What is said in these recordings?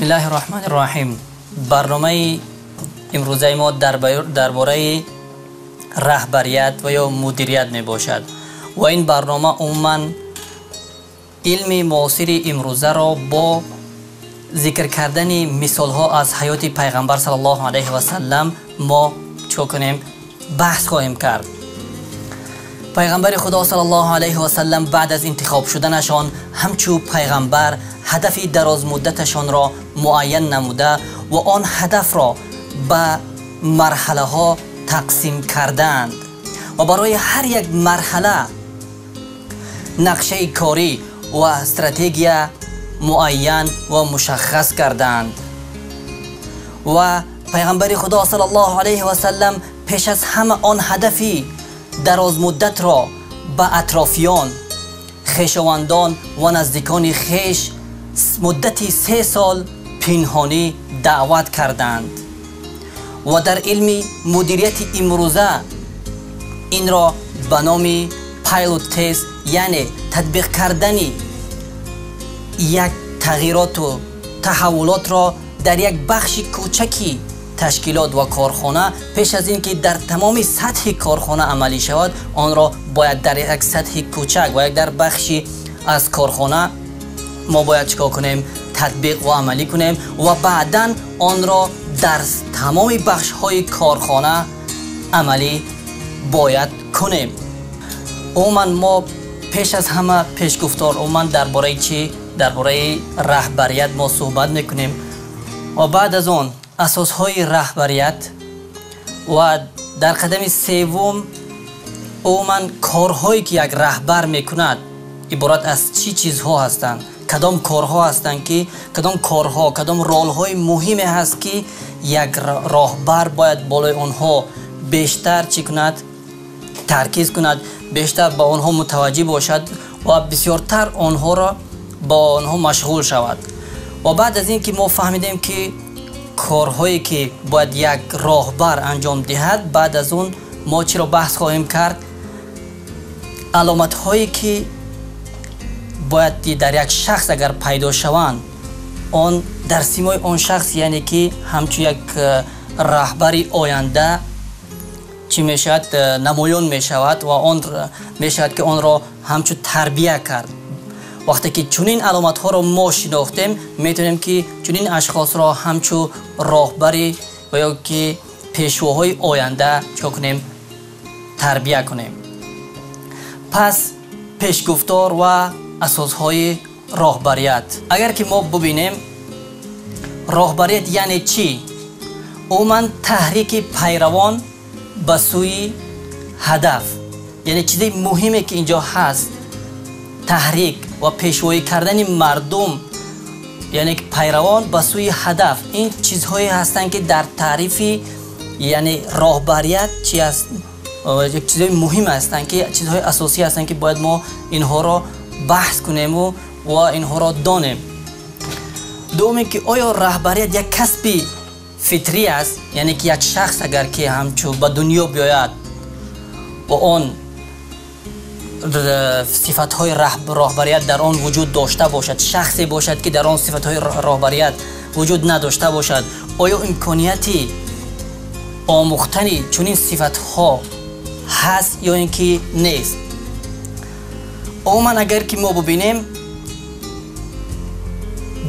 Бисмиллаҳи роҳмани роҳим. Барномаи имрӯзаи мо дар бораи раҳбарият ва ё мудирият мебошад ва ин барнома умуман илми муосири имрӯзаро бо зикр кардани мисолҳо аз ҳаёти пайғамбар саллаллоҳу алайҳи васаллам мо чӣ кунем, баҳс хоҳем кард. Пайғамбари Худо саллаллоҳу алайҳи васаллам баъд аз интихоб шуданашон ҳамчун пайғамбар ҳадафи дарозмуддаташонро муайян намуда ва он ҳадафро ба марҳалаҳо тақсим кардаанд ва барои ҳар як марҳала нақшаи корӣ ва стратегия муайян ва мушаххас кардаанд. Ва пайғамбари Худо саллаллоҳу алайҳи васаллам пеш аз ҳама он ҳадафи дарозмуддатро ба атрофиён, хешовандон ва наздикони хеш муддати 3 сол пинҳонӣ даъват карданд ва дар илми мудирияти имрӯза инро ба номи pilot test, яъне татбиқ кардани як тағйироту таҳаввулотро дар як бахши кӯчаки ташкилот ва корхона пеш аз ин ки дар тамоми сатҳи корхона амалӣ шавад, онро бояд дар як сатҳи кӯчак ва як дар бахши аз корхона мо бояд чикор кунем, татбиқ ва амалӣ кунем ва баъдан онро дар тамоми бахшҳои корхона амалӣ бояд кунем. Умуман мо пеш аз ҳама пешгуфтор умуман дар бораи чӣ? Дар бораи раҳбарият мо суҳбат мекунем ва баъд аз он асосҳои раҳбарият ва дар қадами севум умуман корҳое ки як раҳбар мекунад иборат аз чӣ чизҳо ҳастанд, кадом корҳо ҳастанд ки кадом корҳо, кадом ролҳои муҳиме ҳаст ки як роҳбар бояд болои онҳо бештар чӣ кунад, таркиз кунад, бештар ба онҳо мутаваҷҷӣ бошад ва бисёртар онҳоро ба онҳо машғул шавад. Ва баъд аз ин ки мо фаҳмидем ки корҳое ки бояд як роҳбар анҷом диҳад, баъд аз он мо чиро баҳс хоҳем кард? Аломатҳое ки бояд дар як шахс агар пайдо шаванд, он дар симои он шахс, яъне ки ҳамчун як раҳбари оянда чӣ мешавад, намоён мешавад ва он мешавад ки онро ҳамчун тарбия кард. Вақте ки чунин аломатҳоро мо шинохтем, метавонем ки чунин ашхосро ҳамчун роҳбари ва ё ки пешвоҳои оянда чикор кунем, тарбия кунем. Пас пешгуфтор ва асосҳои роҳбарият. Агар ки мо бубинем роҳбарият яъне чӣ? Умуман таҳрики пайравон ба сӯи ҳадаф, яъне чизи муҳиме ки инҷо ҳаст, таҳрик ва пешвоӣ кардани мардум, яъне пайравон ба сӯи ҳадаф. Ин чизҳое ҳастанд ки дар таърифи яъне роҳбарият чи аст, чизҳои муҳим ҳастанд, ки чизҳои асосӣ ҳастанд ки бояд мо инҳоро баҳс кунему ва инҳоро донем. Дуюм ин ки оё раҳбарият як касби фитрӣ аст, яъне ки як шахс агар ки ҳамчун ба дунё биёяд ва он сифатҳои роҳбарият дар он вуҷуд дошта бошад, шахсе бошад ки дар он сифатҳои роҳбарият вуҷуд надошта бошад, оё имконияти омӯхтани чунин сифатҳо ҳаст ё ин ки нест? Умуман агар ки мо бубинем,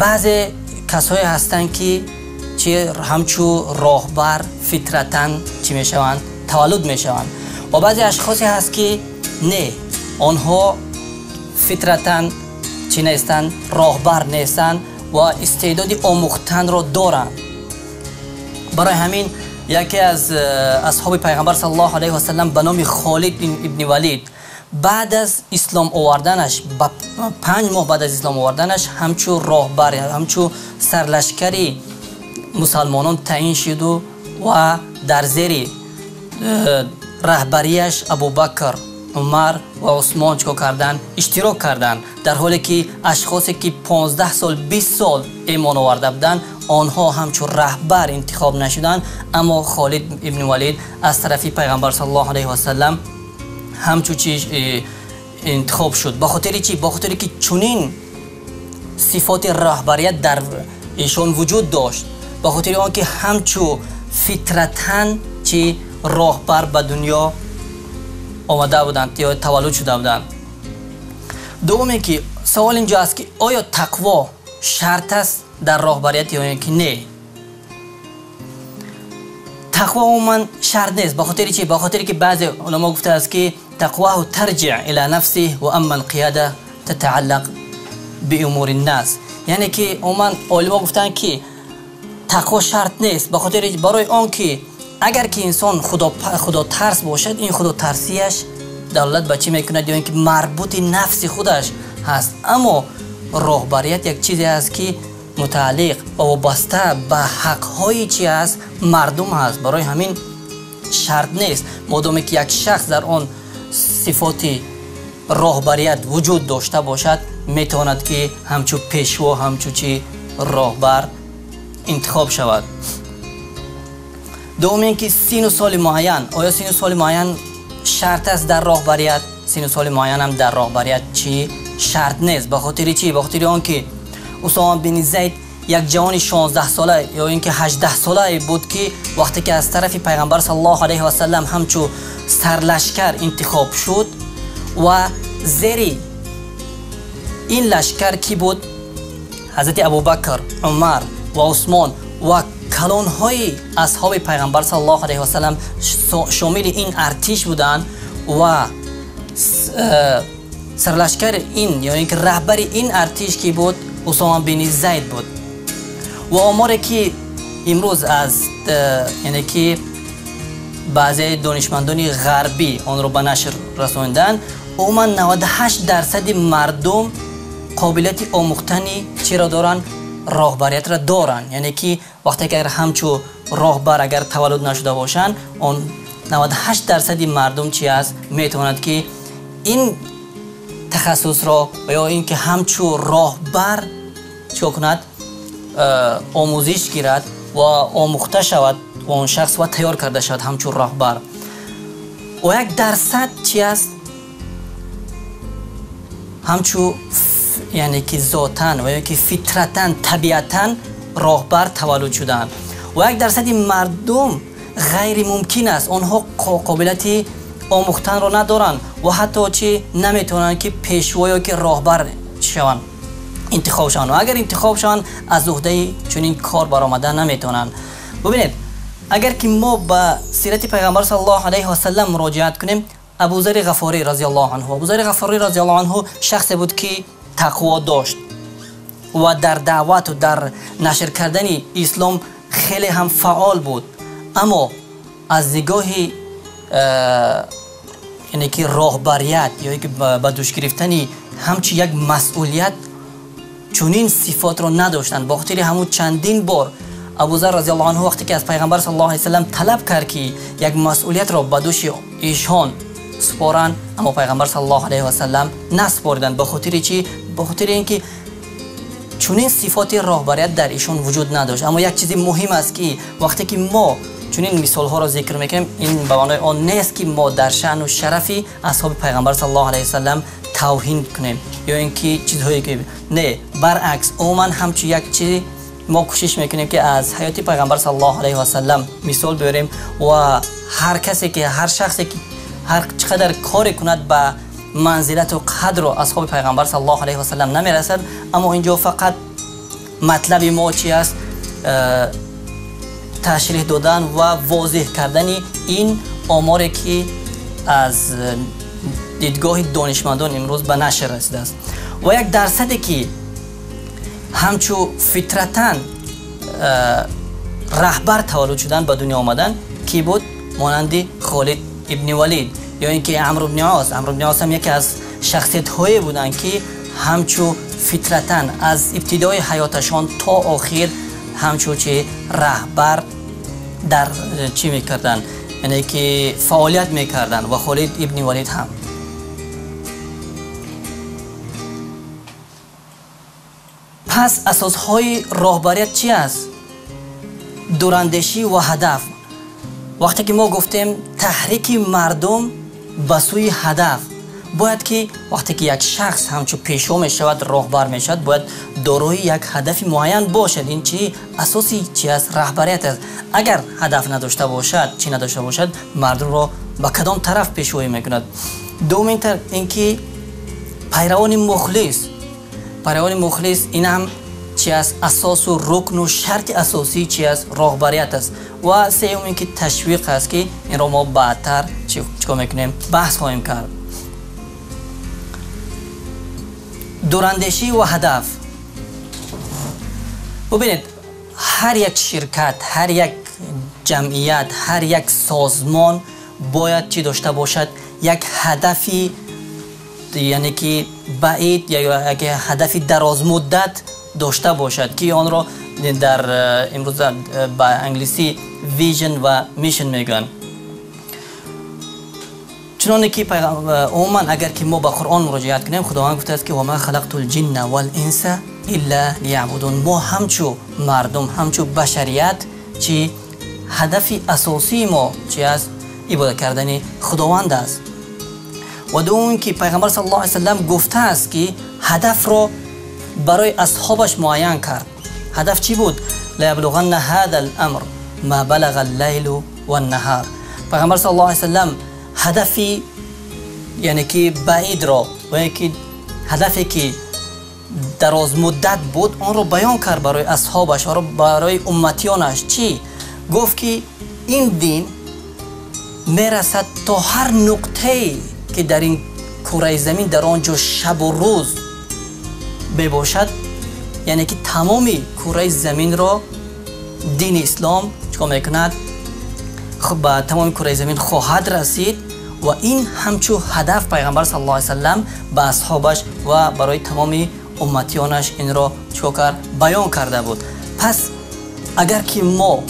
баъзе касҳое ҳастанд ки чи ҳамчун роҳбар фитратан чӣ мешаванд, таваллуд мешаванд, ва баъзе ашхосе ҳаст ки не, онҳо фитратан чӣ нестанд, роҳбар нестанд ва истеъдоди омӯхтанро доранд. Барои ҳамин яке аз асҳоби пайғамбар саллаллоҳу алайҳи васаллам ба номи Холид ибни Валид баъд аз ислом оварданаш, 5 моҳ баъд аз ислом оварданаш ҳамчун роҳбар, ҳамчун сарлашкари мусалмонон таъин шуду ва дар зери раҳбарияш Абубакр, Умар ва Усмон чикор карданд, иштирок карданд, дар ҳоле ки ашхосе ки 15 сол, 20 сол имон оварда буданд, онҳо ҳамчун раҳбар интихоб нашуданд. Аммо Холид ибни Валид аз тарафи пайғамбар саллаллоҳу алайҳи васаллам ҳамчун чи интихоб шуд. Ба хотири чӣ? Ба хотире ки чунин сифоти раҳбарият дар ایشون وجود داشت، به خاطر آنکه همچو فطرتاً چی راهبر به دنیا آمده بودند یا تولد شده بودند. دوم اینکه سوال اینجا است که آیا تقوا شرط است در راهبریت یا اینکه نه؟ تقوا عموما شرط نیست. به خاطر چی؟ به خاطر که بعضی علما گفته است که تقواه ترجع الى نفسه و اما القیاده تتعلق بامور الناس. یعنی که عموما علما گفتند که تقوا شرط نیست، به خاطر برای آن که اگر که انسان خدا ترس باشد، این خدا ترسیش دلالت به چی میکند؟ یا اینکه مربوط نفس خودش هست. اما راهبریت یک چیزی است که متعلق و وابسته به حقهای چی است؟ مردم هست. برای همین شرط نیست. مادامی که یک شخص در آن صفات راهبریت وجود داشته باشد، میتواند که همچو پیشوا، همچو چی راهبر انتخاب شود. دوم اینکه سن و سال معین، آیا سن و سال معین شرط است در راهبریت؟ سن و سال معین هم در راهبریت چی شرط نیست. به خاطر چی؟ به خاطر آنکه اسامه بن زید یک جوان 16 ساله یا اینکه 18 ساله بود که وقتی که از طرف پیغمبر صلی الله علیه و سلم همچو سرلشکر انتخاب شد و زیر این لشکر کی بود؟ حضرت ابوبکر، عمر و عثمان و کلانهای اصحاب پیغمبر صلی الله علیه و سلم شامل این ارتش بودند و سرلشکر این یا اینکه رهبر این ارتش کی بود؟ اسامه بن زید بود. و آماری که امروز از یعنی که بعضی دانشمندان غربی آن رو به نشر رساندن، عموما 98% مردم قابلیت آموختن چی را دارن؟ راهبریت را دارن. یعنی که وقتی که اگر همچو راهبر اگر تولد نشده باشن، آن 98% مردم چی است؟ میتواند که این تخصص را یا اینکه همچو راهبر چی کند؟ آموزش گیرد و آموخته شود و آن شخص و تیار کرده شود همچو راهبر. و 1% چی است؟ همچو یعنی که ذاتاً و یا که فطرتاً طبیعتاً راهبر تولد شدند. و 1% مردم غیر ممکن است، آنها قابلیت آموختن را ندارند و حتی چی نمیتونند که پیشوا یا که راهبر شوند، انتخاب شوند. و اگر انتخاب شوند از عهده چنین کار برآمده نمیتونند. ببینید اگر که ما به سیرت پیغمبر صلی الله علیه و سلم مراجعت کنیم، ابوذر غفاری رضی الله عنه، ابوذر غفاری رضی الله عنه شخصی بود که تقوا داشت و در دعوت و در نشر کردن اسلام خیلی هم فعال بود، اما از نگاه یعنی که راهبریت یا که به دوش گرفتن همچی یک مسئولیت چنین صفات را نداشتند. با خاطر همون چندین بار ابوذر رضی الله عنه وقتی که از پیغمبر صلی الله علیه و سلم طلب کرد که یک مسئولیت را به دوش ایشان سپارند، اما پیغمبر صلی الله علیه و سلم نسپردند. به خاطر چی؟ به خاطر اینکه چنین صفات راهبریت در ایشان وجود نداشت. اما یک چیز مهم است که وقتی که ما چنین مثال ها را ذکر میکنیم، این به معنای آن نیست که ما در شأن و شرف اصحاب پیغمبر صلی الله علیه و سلم توهین کنیم یا اینکه چیزهایی که نه، برعکس عموما همچون یک چیز ما کوشش میکنیم که از حیات پیغمبر صلی الله علیه و سلم مثال بیاریم و هر کسی که هر شخصی که هر چقدر کار کند به منزلت و قدر اصحاب پیغمبر صلی الله علیه و سلم نمیرسد. اما اینجا فقط مطلب ما چی است؟ تشریح دادن و واضح کردن این آماری که از دیدگاه دانشمندان امروز به نشر رسیده است. و 1% که همچو فطرتاً رهبر تولد شدن به دنیا آمدن کی بود؟ مانند خالد ابن ولید یا اینکه عمرو بن عاص. عمرو بن عاص هم یکی از شخصیت هایی بودند که همچو فطرتاً از ابتدای حیاتشان تا آخر همچو چه رهبر در چی میکردن، یعنی که فعالیت میکردن. و خالد ابن ولید هم. پس اساسهای راهبریت چی است؟ دوراندیشی و هدف. وقتی که ما گفتیم تحریک مردم به سوی هدف، Бояд ки вақте ки як шахс ҳамчун пешво мешавад, роҳбар мешавад, бояд дорои як ҳадафи муайян бошад. Ин чи асоси чи аст? Раҳбарият аст. Агар ҳадаф надошта бошад, чӣ надошта бошад, мардумро ба кадом тараф пешвоӣ мекунад? Дуввумин ин ки пайравони мухлис. Пайравони мухлис ин ҳам чи аст? Асосу рукну шарти асосии чи аст? Роҳбарият аст. Ва сеюм ин ки ташвиқ аст, ки инро мо баъдтар чикор мекунем? Баҳс хоҳем кард. Дурандешӣ ва ҳадаф. Бубинед, ҳар як ширкат, ҳар як ҷамъият, ҳар як созмон бояд чӣ дошта бошад? Як ҳадафи, яъне ки баид, як ҳадафи дарозмуддат дошта бошад, ки онро дар имрӯза ба англисӣ vision ва mission мегӯянд. Чуноне ки умуман агар ки мо ба Қуръон муроҷиат кунем, Худованд гуфтааст ки وما خلقت الجن والانس الا ليعبدون. Мо ҳамчу мардум, ҳамчу башарият, чи ҳадафи асосии мо чи аст? Ибодат кардани Худованд аст. Ва дуввум ки пайғамбар саллаллоҳу алайҳи васаллам гуфтааст, ки ҳадафро барои асҳобаш муайян кард. Ҳадаф чӣ буд? ليبلغن هذا الامر ما بلغ الليل والنهار. Пайғамбар саллаллоҳу алайҳи васаллам ҳадафи, яъне ки баидро, ва ки ҳадафе ки дарозмуддат буд, онро баён кард барои асҳобаш, барои умматиёнаш. Чӣ гуфт? Ки ин дин мерасад то ҳар нуқтае ки дар ин кураи замин дар он ҷо шабу рӯз мебошад, яъне ки тамоми кураи заминро дини ислом чикор мекунад? Ба тамоми кураи замин хоҳад расид. Ва ин ҳамчун ҳадаф пайғамбар саллаллоҳу алайҳи васаллам ба асҳобаш ва барои тамоми умматиёнаш инро чикор кард? Баён карда буд. Пас агар ки мо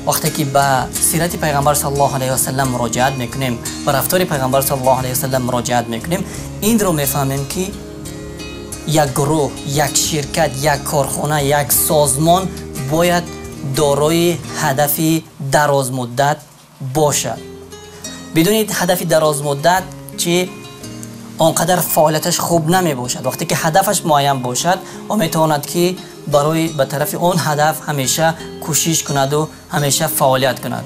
вақте ки ба сирати пайғамбар саллаллоҳу алайҳи васаллам муроҷиат мекунем, ба рафтори пайғамбар саллаллоҳу алайҳи васаллам муроҷиат мекунем, инро мефаҳмем, ки як гурӯҳ, як ширкат, як корхона, як созмон бояд дорои ҳадафи дарозмуддат бошад. Бидуни ҳадафи дарозмуддат чи он қадар фаъолияташ хуб намебошад. Вақте ки ҳадафаш муайян бошад, о метавонад ки барои ба тарафи он ҳадаф ҳамеша кӯшиш кунаду ҳамеша фаъолият кунад.